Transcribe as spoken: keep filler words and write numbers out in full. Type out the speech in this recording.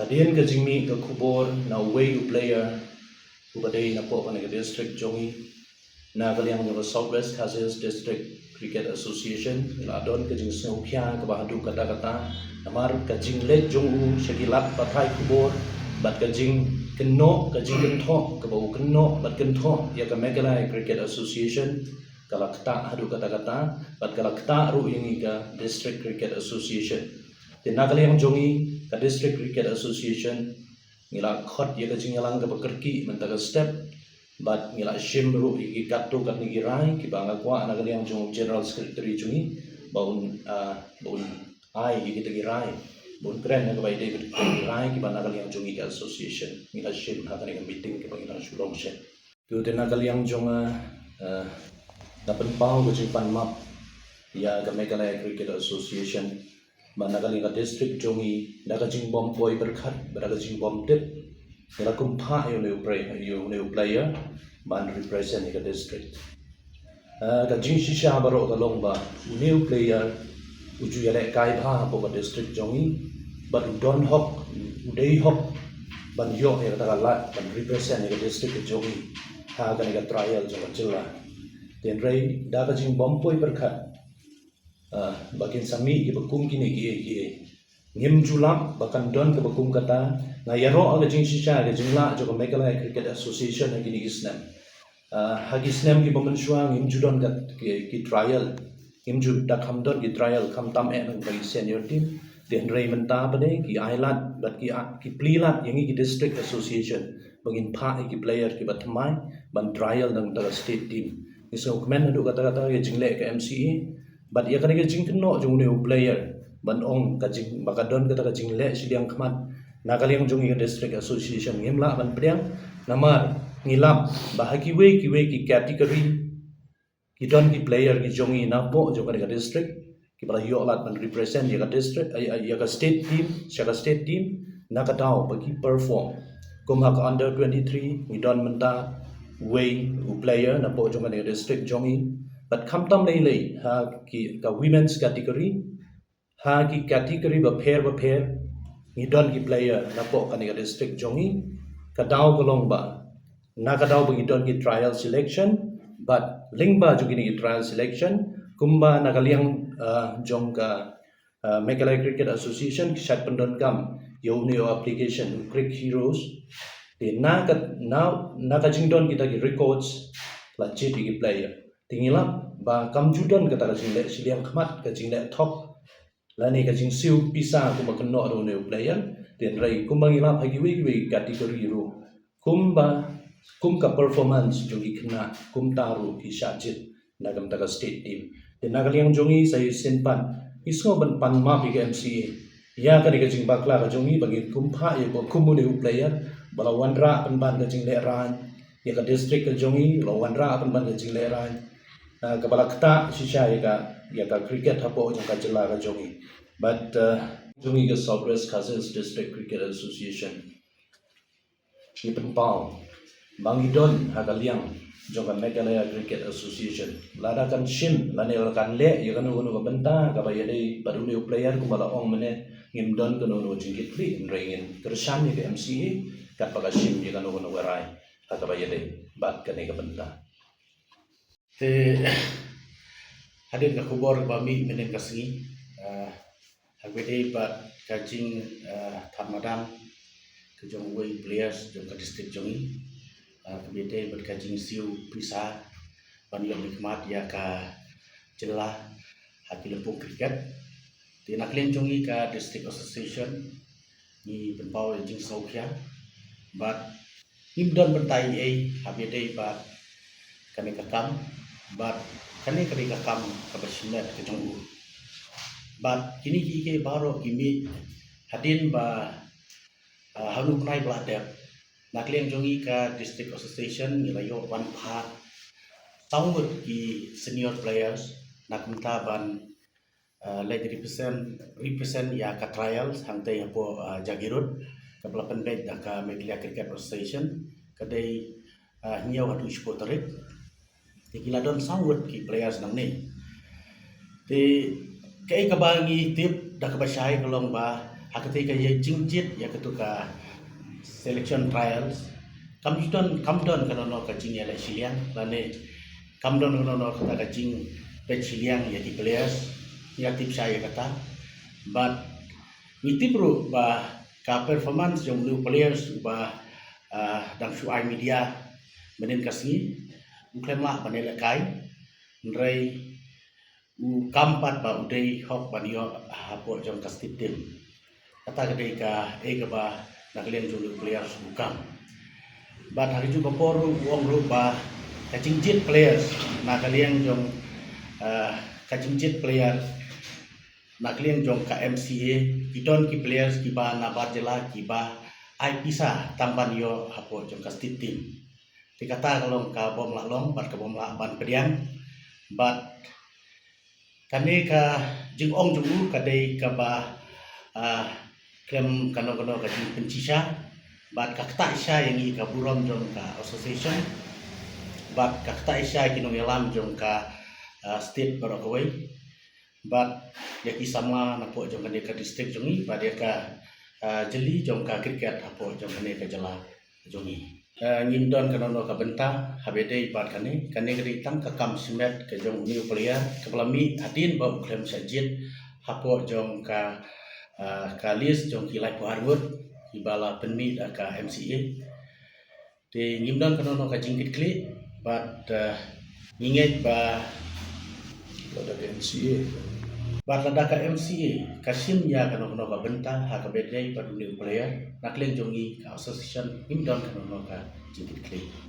Hadien ka jingmih ka khubor na uwei u player uba dei napoh kane ka district jong ngi, na ka liang jong ka South West Khasi Hills District Cricket Association, ngi la don ka jingsngewkhia kaba haduh katta katta namar ka jingleit jong u sha ki lad pathai khubor bad ka jingkynnoh, ka jingkynthoh kaba u kynnoh bad kynthoh ïa ka Meghalaya Cricket Association, ka la ktah haduh katta katta bad ka la ktah ruh ïa ngi ka District Cricket Association. Te na ka liang jong ngi ka District Cricket Association, ngi la khot ïa ka jingïalang kaba kyrkieh mynta ka step bad ngi la shim ruh ïa ki katto katne ki rai kiba nga kwah na ka liang jong u General Secretary jong ngi ba un, ah, ba un ai ïa kita ki rai, ba un kren na kaba ïadei bad kita ki rai kiba na ka liang jong ngi ka association ngi la shim ha kane ka meeting kaba ngi la shu long shen. Te na ka liang jong nga, eh, nga pynpaw ka jingpanmap ïa ka Meghalaya Cricket Association ba na ka liang ka district jong ngi, da ka jingbym poi pyrkhat bad da ka jingbym tip, ngi la kum phah ïa une u player, ïa une u player ban represent ïa ka district. Eh, ka jingshisha baroh ka long ba une u player u ju ïalehkai bha hapoh ka district jong ngi bad u don hok, u dei hok ban ïoh ïa kata ka lad ban represent ïa ka district jong ngi ha kane ka trial jong ka jylla. Hynrei da ka jingbym poi pyrkhat, ah, ba kin sa mih kiba kum kine kiei kiei. Ngim ju lap ba kan don kaba kum kata. Nga ïaroh ha ka jingshisha ka jinglah jong ka Meghalaya Cricket Association ha kine ki snem. Ah, ha ki snem kiba mynshuwa ngim ju don ka, ki, ki trial. Ngim ju da kham don ki trial khamtam eh na ka senior team. Hynrei mynta pat de ki ai lad bad ki, ah, ki plie lad ïa ngi ki district association ba ngin phah ïa ki player kiba thymmai ban trial na ka state team. Ngi sngewkmen haduh katta katta ïa ka jingleh ka M C A bad ïa kane ka jingkynnoh jong une u player ban ong ka jing, ba ka don kata ka jingleh shiliang khmat na ka liang jong ngi ka district association ngim lah ban pdiang. Namar ngi lap ba ha kiwei kiwei ki category ki don ki player ki jong ngi napoh jong kane ka district kiba la ïoh lad ban represent ïa ka district, eh, eh, ïa ka state team, sha ka state team na ka daw ba ki perform. Kum ha ka under twenty-three ngi don mynta uwei u player napoh jong kane ka district jong ngi. Bad khamtam lei lei ha ki, ka women's category, ha ki category bapher bapher ngi don ki player napoh kane ka district jong ngi. Ka daw ka long ba na ka daw ba ngi don ki trial selection bad lyngba jong kine ki trial selection kumba na ka liang, ah, jong ka, ah, Meghalaya Cricket Association ki shait pyndonkam ïa une u application Crick Heroes. Te na ka, na, na ka jingdon kita ki records la jied ïa ki player. Te ngi lap ba kam ju don kata ka jingleh shiliang khmat, ka jingleh thok lane ka jingsiew pisa kumba kynnoh da une u player. Hynrei kumba ngi lap ha kiwei kiwei category ruh kumba, kum ka performance jong ki khynnah kumta ruh ki shah jied na ka bynta ka state team. Te na ka liang jong ngi sa shisien pat ngi sngew ban pan map ïa ka M C A ïa kane ka jingbakla ka jong ngi ba ngi kum phah ïa ba kum une u player ba la wanrah pynban ka jinglehrain ïa ka district ka jong ngi, la wanrah pynban ka jinglehrain, ah, kaba la ktah shisha ïa ka, ïa ka cricket hapoh jong ka jylla ka jong ngi. Bad, ah, jong ngi ka South West Khasi Hills District Cricket Association, ngi pynpaw ba ngi don ha ka liang jong ka Meghalaya Cricket Association, lada kan shim lane lada kan leh ïa kano kano ka bynta kaba ïadei bad une u player kumba la ong mynne, ngim don kano kano jingkitkhlieh, hynrei ngin kyrshan ïa ka M C A katba ka shim ïa kano kano ka rai ha kaba ïadei bad kane ka bynta. Te hadien ka khubor ba mih mynhynnin ka sngi, ah, ha kaba ïadei bad ka jing, ah, thad madan ka jong uwei u players jong ka district jong ngi, ah, ha kaba ïadei bad ka jingsiew pisa ban ïoh mihkhmat ïa ka jylla ha ki lympung cricket. Te na ka liang jong ngi ka District Association ngi pynpaw ïa ka jingsngewkhia bad ngim don bynta ei ei ha kaba ïadei bad kane ka kam, bad kane ka dei ka kam kaba shemphang ka jong u. Bad kine kiei kiei baroh ki mih hadien ba, ah, ha une u bnai ba la dep, na ka liang jong ngi ka District Association ngi la ïoh ban phah saw ngut ki senior players na ka bynta ban, ah, leit represent, represent ïa ka trials hangtei hapoh, ah, Jagiroad kaba la pynbeit da ka Meghalaya Cricket Association, ka dei, ah, hynñiew haduh shiphew tarik. Te ki la don saw ngut ki players nangne. Te kaei kaba ngi tip da kaba shai ka long ba Ha katei ka ïa jingjied ïa katu ka selection trials, kam ju don, kam don kano kano ka jingïaleh shiliang lane kam don kano kano kata ka jingpeit shiliang ïa ki players. Ngi la tip shai ïa kata. Bad ngi tip ruh ba ka performance jong u players uba, ah, dang shu ai media mynhynnin ka sngi, u khlem lah ban ïalehkai, hynrei u kam pat ba u dei hok ban ïoh hapoh jong ka state team. Kata ka dei kaei kaba na ka liang jong u players u kam. Bad ha kajuh ka por ruh u ong ruh ba ka jingjied players na ka liang jong, ah, ka jingjied player na ka liang jong ka M C A, ki don ki players kiba na bar jylla kiba ai pisa tang ban ïoh hapoh jong ka state team. Te kata ka long ka bym lah long bad ka bym lah ban pdiang. Bad kane ka jingong jong u ka dei kaba, ah, khlem kano kano ka jingpynshisha. Bad ka ktah shisha ïa ngi ka burom jong ka association. Bad ka ktah shisha ïa ki nongïalam jong ka, ah, state baroh kawei. Bad ïa ki samla napoh jong kane ka district jong ngi, bad ïa ka, ah, jylliew jong ka cricket hapoh jong kane ka jylla jong ngi. Ah, ngim don kano kano ka bynta haba ïadei bad kane, kane ka dei tang ka kam shimet ka jong u player kaba la mih hadien ba u khlem shah jied hapoh jong ka, ah, ka list jong ki laiphew ar ngut kiba la pynmih da ka M C A. Te ngim don kano kano ka jingkitkhlieh bad, eh, ngi ngeit ba lada ka M C A, bad lada ka M C A ka shim ïa kano kano ka bynta ha kaba ïadei bad une u player, na ka liang jong ngi ka association ngim don kano kano ka jingkitkhlieh.